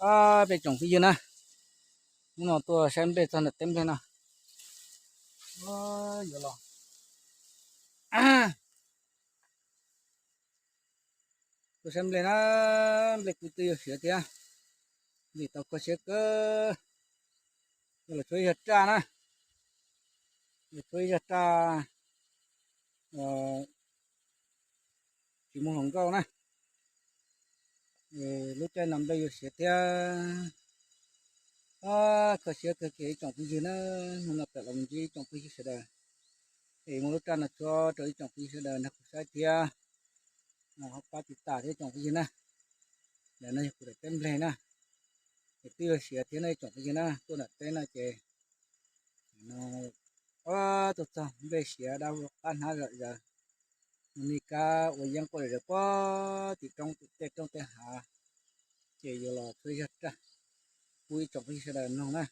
Peb tsoom phooj ywg na, hnub no tuaj saib nplej txog ntawm teb nplej no. Yuav los tuaj saib nplej na, nplej kuj twb yuav siav thiab, nplej tau kho siab kawg. Yog los tshuav ib zag raj na, los tshuav ib zag raj tsis muaj hluas nkauj na. Lub caij no nplej yuav siav thiab. Kho siab kawg kiag ib tsoom phooj ywg na, hnub no tawm los mus ntsib ib tsoom phooj ywg sawv daws, es muaj lub raj no tshuab rau ib tsoom phooj ywg sawv daws nrog kuv saib thiab. Ho pab tiv tam thiab ib tsoom phooj ywg na. Ntawm no yog kuv daim teb nplej na, es twb yuav siav thiab no ib tsoom phooj ywg na, tuaj ntawm teb no ces no tuaj txog nplej siav dab qab hnab zom zaws, nws kab ua yeeb quaj zom zaws puag tim roob tim tej roob tej hav, ces yuav los tshuav ib zag raj pub ib tsoom phooj ywg sawv daws mloog na.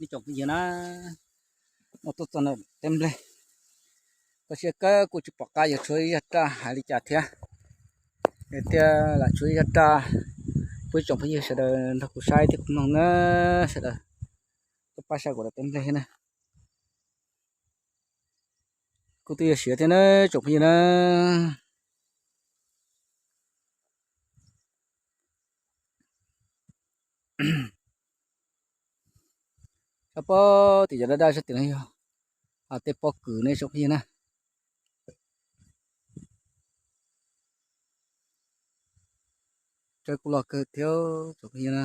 Tsoom phooj ywg na, no tuaj txog ntawm teb nplej, koj siab kawg kuj tsis pom qab yuav tshuav ib zaj raj hais li cas thiab. Thiaj lam tshuav ib zaj raj pub tsoom phooj ywg sawv daws nrog kuv saib thiab kuv mloog na, sawv daws tuaj pab saib kuv daim teb nplej thiab na. Kuj twb yuav siav thiab na tsoom phooj ywg na. Sab pob tim cov daj daj sab tim no yog tej pob kws ne tsoom phooj ywg na. Tsawb kuj loj kawg thiab tsoom phooj ywg na.